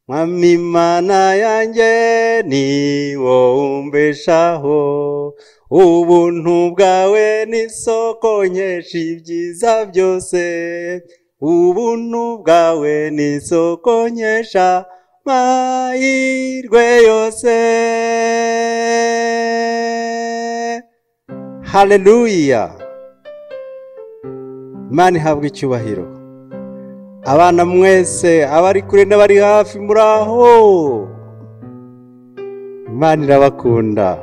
Mwami Imana yanjye ni wowe umbeshaho, ubuntu bwawe ni isoko nkesha ibyiza byose, ubuntu bwawe ni isoko nkesha mahirwe yose. Haleluya! Imana ihabwa icyubahiro. Abana mwese, abari kure n'abari hafi, muraho. Imana irabakunda.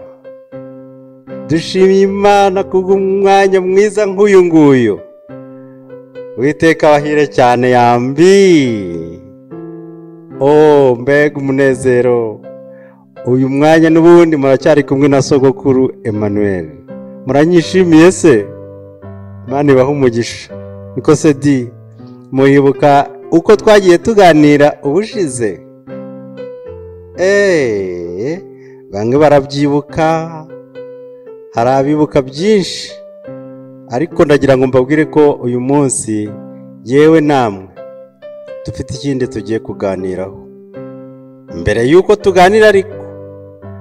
Dushimiye Imana kubw'umwanya mwiza nk'uyu nguyu. Uwiteka abahire cyane. Yambi! Oh, mbega umunezero! Uyu mwanya n'ubundi muracyari kumwe na sogokuru Emmanuel. Muranyishimiye se? Imana ibahe umugisha. Niko se di, muyibuka uko twagiye tuganira ubushize? Bamwe barabyibuka, hari abibuka byinshi, ariko ndagira ngo mbabwire ko uyu munsi yewe namwe dufite ikindi tugiye kuganiraho. Mbere y'uko tuganira ariko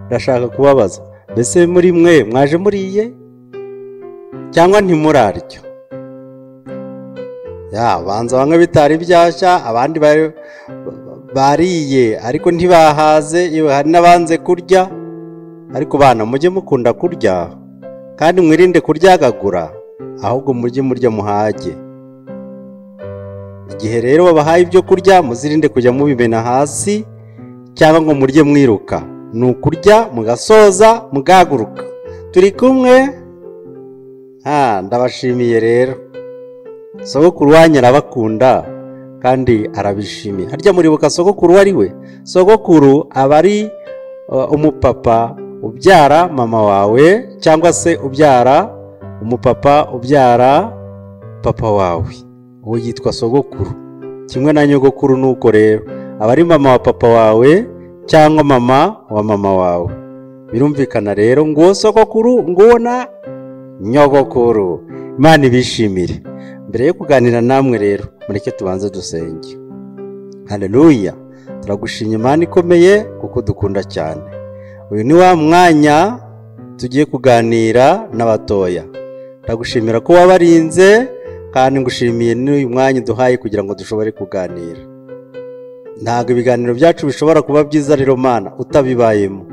ndashaka kubabaza, mbese muri mwe mwaje muriye cyangwa ntimuraryo? Ya, banza bamwe bitari byashya, abandi bariye ariko ntibahaze, yewe hari n'abanze kurya. Ariko bana, mujye mukunda kurya kandi mwirinde kuryagagura, ahubwo mujye murya muhage. Igihe rero babahaye ibyo kurya, muzirinde kujya mubimena hasi cyangwa ngo murye mwiruka. Ni ukurya mugasoza mugahaguruka. Turi kumwe? Ndabashimiye rero. Sogokuru wanyu arabakunda kandi arabishimiye. Harya muribuka sogokuru uwo ari we? Sogokuru aba ari umupapa ubyara mama wawe, cyangwa se ubyara umupapa ubyara papa wawe. Uwo yitwa sogokuru. Kimwe na nyogokuru nuko rero aba ari mama wa papa wawe cyangwa mama wa mama wawe. Birumvikana rero nguwo sogokuru, nguwo na nyogokuru. Imana ibishimire. Mbere yo kuganira namwe rero, mureke tubanze dusenge. Haleluya! Turagushimye Imana ikomeye kuko dukunda cyane. Uyu ni wa mwanya tugiye kuganira n'abatoya. Ndagushimira ko wabarinze, kandi ngushimiye n'uyu mwanya duhaye kugira ngo dushobore kuganira. Ntabwo ibiganiro byacu bishobora kuba byiza rero Mana utabibayemo.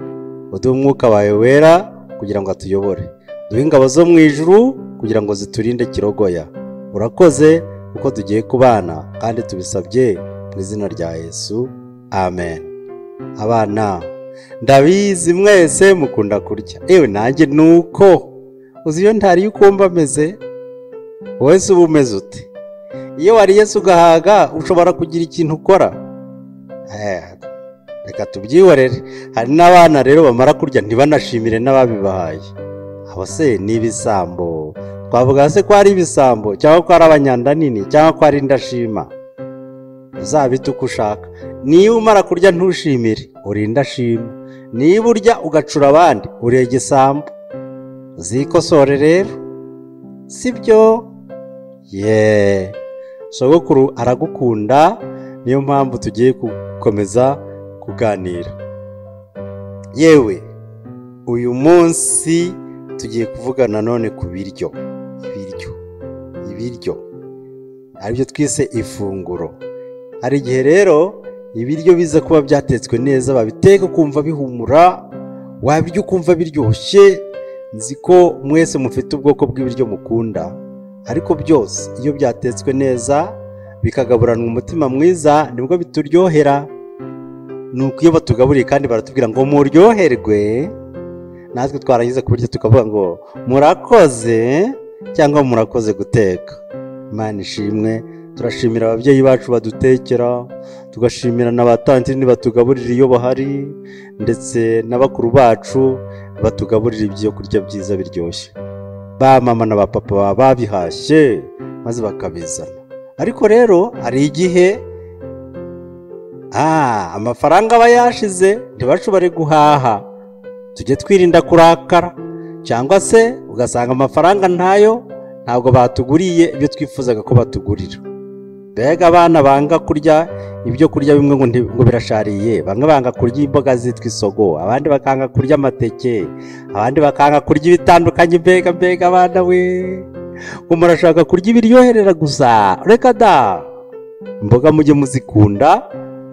Uduhe umwuka wawe wera kugira ngo atuyobore. Duhe ingabo zo mu ijuru kugira ngo ziturinde kirogoya. Urakoze kuko tugiye kubana kandi tubisabye mu izina rya Yesu. Amen. Abana, ndabizi mwese mukunda kurya. Ewe nanjye nuko. Uzi iyo ntariye uko mba meze? Wowe se uba umeze ute? Iyo wariye se ugahaga ushobora kugira ikintu ukora? Reka tubyihorere. Hari n'abana rero bamara kurya ntibanashimire n'ababibahaye. Abo se ni ibisambo. Twavuga se ko ari ibisambo cyangwa ko ari abanyandanini cyangwa ko ari indashima? Uzabite uko ushaka. Niba umara kurya ntushimire, uri indashima. Niba urya ugacura abandi, uri igisambo. Uzikosore rero, sibyo? Ye, sogokuru aragukunda, niyo mpamvu tugiye gukomeza kuganira. Yewe, uyu munsi tugiye kuvugana none ku biryo. Ibiryo aribyo twise ifunguro. Hari igihe rero ibiryo biza kuba byatetswe neza, babiteka ukumva bihumura, wabirya ukumva biryoshye. Nzi ko mwese mufite ubwoko bw'ibiryo mukunda, ariko byose iyo byatetswe neza bikagaburanwa umutima mwiza nibwo bituryohera. Nuko iyo batugaburiye kandi baratubwira ngo muryoherwe, natwe twarangiza kubirya tukavuga ngo murakoze cyangwa murakoze guteka. Imana ishimwe. Turashimira ababyeyi bacu badutekera, tugashimira na ba tantine batugaburira iyo bahari, ndetse na bakuru bacu batugaburira ibyo kurya byiza biryoshye. Ba mama na ba papa baba babihashye maze bakabizana. Ariko rero hari igihe amafaranga aba yashize ntibashobore guhaha. Tujye twirinda kurakara, cyangwa se ugasanga amafaranga ntayo, ntabwo batuguriye ibyo twifuzaga ko batugurira. Mbega abana banga kurya ibyo kurya bimwe ngo birashariye, bamwe banga kurya imboga zitwa isogo, abandi bakanga kurya amateke, abandi bakanga kurya ibitandukanye. Mbega abana we, ngo murashaka kurya ibiryoherera gusa, reka da. Imboga mujye muzikunda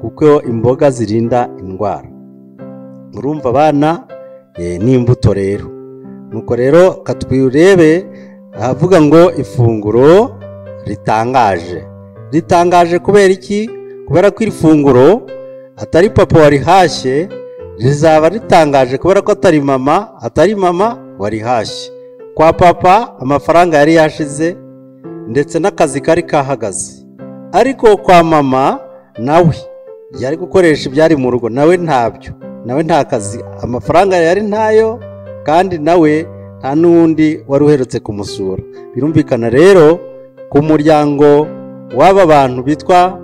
kuko imboga zirinda indwara. Murumva abana n'imbuto rero. Nuko rero katwirebe ahavuga ngo ifunguro ritangaje. Ritangaje kubera iki? Kubera ko iri funguro atari papa warihashye, rizaba ritangaje kubera ko atari mama warihashye. Kwa papa amafaranga yari yashize ndetse n'akazi kari kahagaze, ariko kwa mama nawe yari gukoresha ibyari mu rugo, nawe ntabyo, nawe nta kazi, amafaranga yari ntayo, kandi nawe nta n'undi wari uherutse kumusura. Birumvikana rero ku muryango w'aba bantu bitwa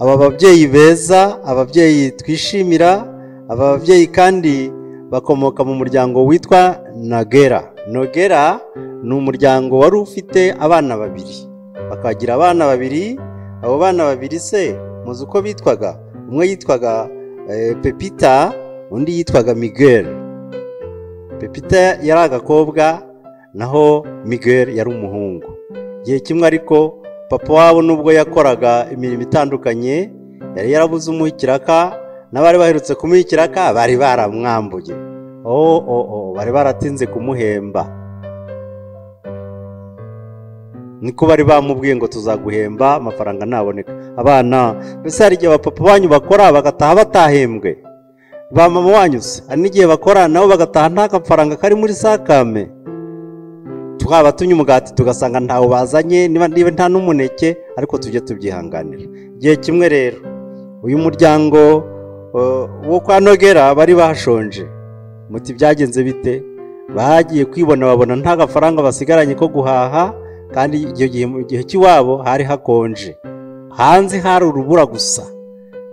aba babyeyi beza, ababyeyi twishimira, aba babyeyi kandi bakomoka mu muryango witwa Nogera. Nogera ni umuryango wari ufite abana babiri, bakagira abana babiri. Abo bana babiri se muzi uko bitwaga? Umwe yitwaga Pepita, undi yitwaga Miguel. Pepita yari agakobwa, naho Miguel yari umuhungu. Igihe kimwe ariko papa wabo nubwo yakoraga imirimo itandukanye, yari yarabuze umuha ikiraka, n'abari baherutse kumuha ikiraka bari baramwambuye. Bari baratinze kumuhemba. Niko bari bamubwiye ngo tuzaguhemba amafaranga ntaboneka. Abana mbese hari igihe abapapa banyu bakora bagataha batahembwe, ba mama wanyu se hari n'igihe bakora nabo bagataha nta gafaranga kari muri sakame. Twaba tunywa umugati tugasanga ntawo bazanye, niba nta n'umuneke, ariko tujye tubyihanganira. Igihe kimwe rero uyu muryango wo kwa Nogera bari bashonje. Muti byagenze bite? Bagiye kwibona babona nta gafaranga basigaranye ko guhaha, kandi icyo gihe mu gihe cy'iwabo hari hakonje, hanze hari urubura gusa.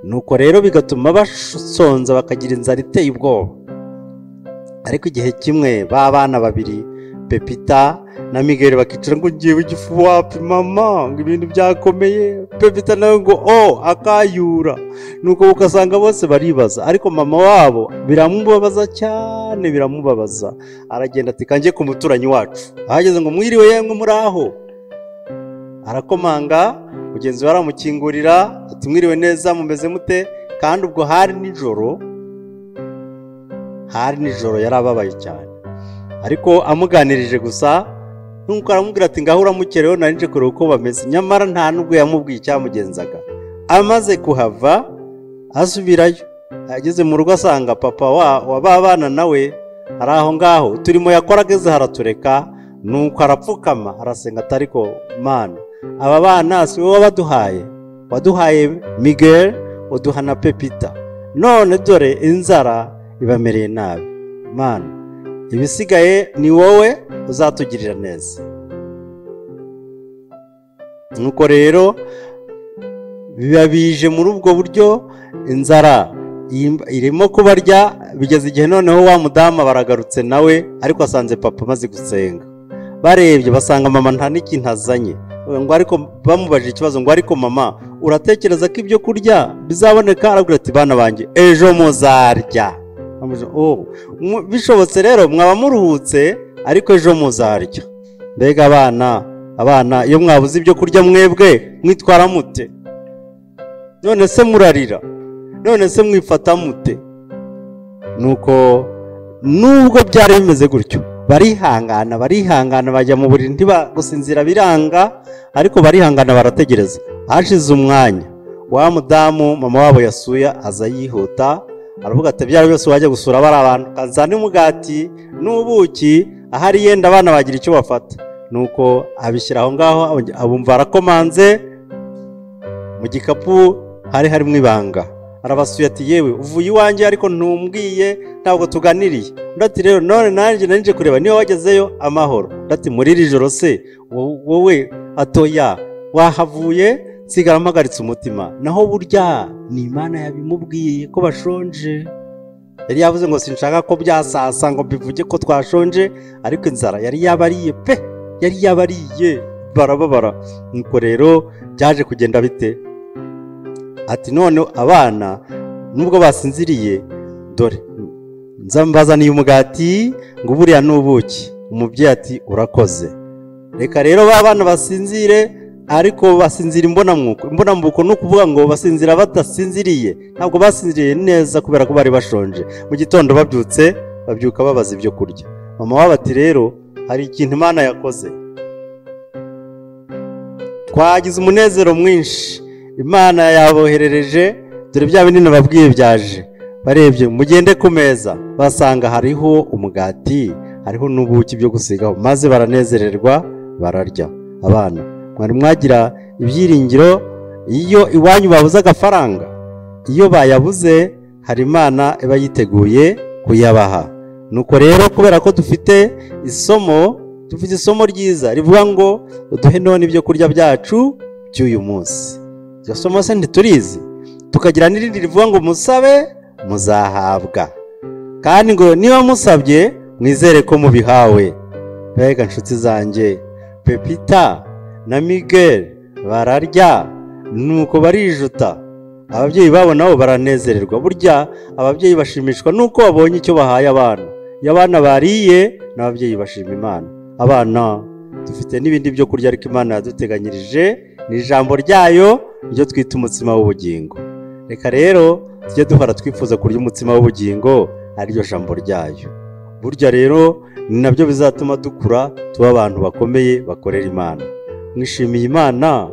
Nuko rero bigatuma basonza bakagira inzara iteye ubwoba. Ariko igihe kimwe ba bana babiri Pepita na Miguel bakicara ngo ngiye igifu wapi mama, ngo ibintu byakomeye. Pepita nawe ngo akayura. Nuko ugasanga bose baribaza, ariko mama wabo biramubabaza cyane, biramubabaza. Aragenda ati kanjye ku muturanyi wacu. Ahageze ngo mwiriwe yemwe muraho, arakomanga, mugenzi we aramukingurira ati mwiriwe neza mumeze mute? Kandi ubwo hari nijoro, yarababaye cyane. Ariko amuganirije gusa, nuko aramubwira ati ngaho uramukereho nari nje kureba uko bameze. Nyamara nta nubwo yamubwiye icyamugenzaga. Amaze kuhava asubirayo, ageze mu rugo asanga papa wa ba bana nawe ari aho ngaho, turimo yakora ageze haratureka. Nuko arapfukama arasenga ati ariko Mana, aba bana si wowe wabaduhaye, waduhaye Miguel uduha na Pepita, none dore inzara ibamereye nabi. Mana, ibisigaye ni wowe uzatugirira neza. Nuko rero biba bije muri ubwo buryo, inzara irimo kubarya. Bigeze igihe noneho wa mudamu baragarutse nawe, ariko asanze papa amaze gusenga. Barebye basanga mama nta n'ikintu azanye. Ngo ariko bamubajije ikibazo ngo ariko mama uratekereza ko ibyo kurya bizaboneka? Arabwira ati bana banjye ejo muzarya. Bishobotse rero mwaba muruhutse, ariko ejo muzarya. Mbega abana iyo mwabuze ibyo kurya mwebwe mwitwara mute? None se murarira? None se mwifata mute? Nuko nubwo byari bimeze gutyo, barihangana bajya mu buriri, ntibagusinzira biranga, ariko barihangana barategereza. Hashize umwanya wa mudamu mama wabo yasuye aza yihuta, aravuga ati byari byose wajya gusura bari abantu, kazana umugati n'ubuki, ahari yenda abana bagira icyo bafata. Nuko abishyira aho ngaho, abumva arakomanze, mu gikapu hari harimo ibanga. Arabasuye ati yewe uvuye iwanjye ariko ntumbwiye, ntabwo tuganiriye. Undi ati rero none nanjye nanje kureba niba wagezeyo amahoro. Undi ati muri iri joro se wowe atoya wahavuye nsigara mpagaritse umutima. Naho burya ni Imana yabimubwiye ko bashonje. Yari yavuze ngo sinshaka ko byasasa ngo mbivuge ko twashonje, ariko inzara yari yabariye pe, yari yabariye. Barababara. Nuko rero byaje kugenda bite? Ati none abana nubwo basinziriye, dore nzambazaniye umugati ngo buriya n'ubuki. Umubyeyi ati urakoze, reka rero ba bana basinzire, ariko basinzira imbonamwuko. Imbonamwuko ni ukuvuga ngo basinzira badasinziriye, ntabwo basinziriye neza kubera ko bari bashonje. Mu gitondo babyutse babyuka babaza ibyo kurya. Mama wabo ati rero hari ikintu Imana yakoze, twagize umunezero mwinshi, Imana yaboherereje, dore bya binini babwiye byaje. Barebye mugende ku meza, basanga hariho umugati, hariho n'ubuki byo gusigaho, maze baranezererwa bararya. Abana mwari mwagira ibyiringiro iyo iwanyu babuze agafaranga, iyo bayabuze hari Imana iba yiteguye kuyabaha. Nuko rero kubera ko dufite isomo ryiza rivuga ngo uduhe none ibyo kurya byacu by'uyu munsi. Iryo somo se ntiturizi? Tukagira n'irindi rivuga ngo musabe muzahabwa, kandi ngo niba musabye mwizere ko mubihawe. Mbega nshuti zanjye, Pepita na Miguel bararya nuko barijuta, ababyeyi babo nabo baranezererwa. Burya ababyeyi bashimishwa nuko babonye icyo bahaye abana. Iyo abana bariye n'ababyeyi bashima Imana. Abana dufite n'ibindi byo kurya ariko Imana yaduteganyirije, ni ijambo ryayo ryo twita umutsima w'ubugingo. Reka rero tujye duhora twifuza kurya umutsima w'ubugingo, ariryo jambo ryayo. Burya rero ni nabyo bizatuma dukura tuba abantu bakomeye bakorera Imana. Mwishimiye Imana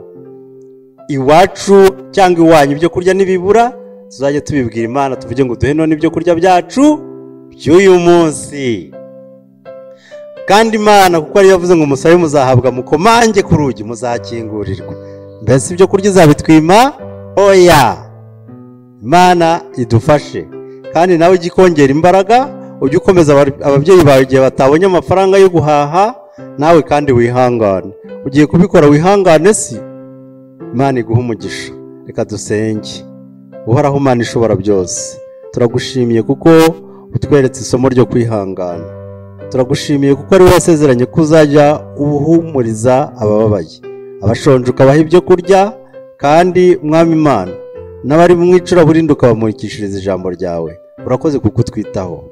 iwacu cyangwa iwanyu ibyo kurya nibibura, tuzajya tubibwira Imana tuvuge ngo duhe none ibyo kurya byacu by'uyu munsi. Kandi Imana kuko ariyo yavuze ngo musabe muzahabwa, mukomange ku rugi muzakingurirwa. Mbese ibyo kurya izabitwima? Oya. Imana idufashe. Kandi nawe ujye ukongera imbaraga, ujye ukomeza ababyeyi bawe igihe batabonye amafaranga yo guhaha, nawe kandi wihangane. Ugiye kubikora wihangane, si Imana iguha umugisha. Reka dusenge. Uhoraho Imana ishobora byose, turagushimiye kuko utweretse isomo ryo kwihangana. Turagushimiye kuko ari wowe wasezeranye ko uzajya uhumuriza abababaye, abashonje ukabaha ibyo kurya, kandi Mwami Imana n'abari mu icuraburindi ukabamurikishiriza ijambo ryawe. Urakoze kuko utwitaho.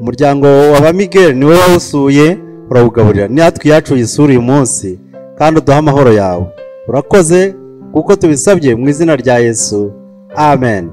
Umuryango wa Miguel niwe wawusuye, urawugaburira. Natwe iyacu uyisura uyu munsi, kandi uduha amahoro yawe. Urakoze kuko tubisabye mu izina rya Yesu. Amen.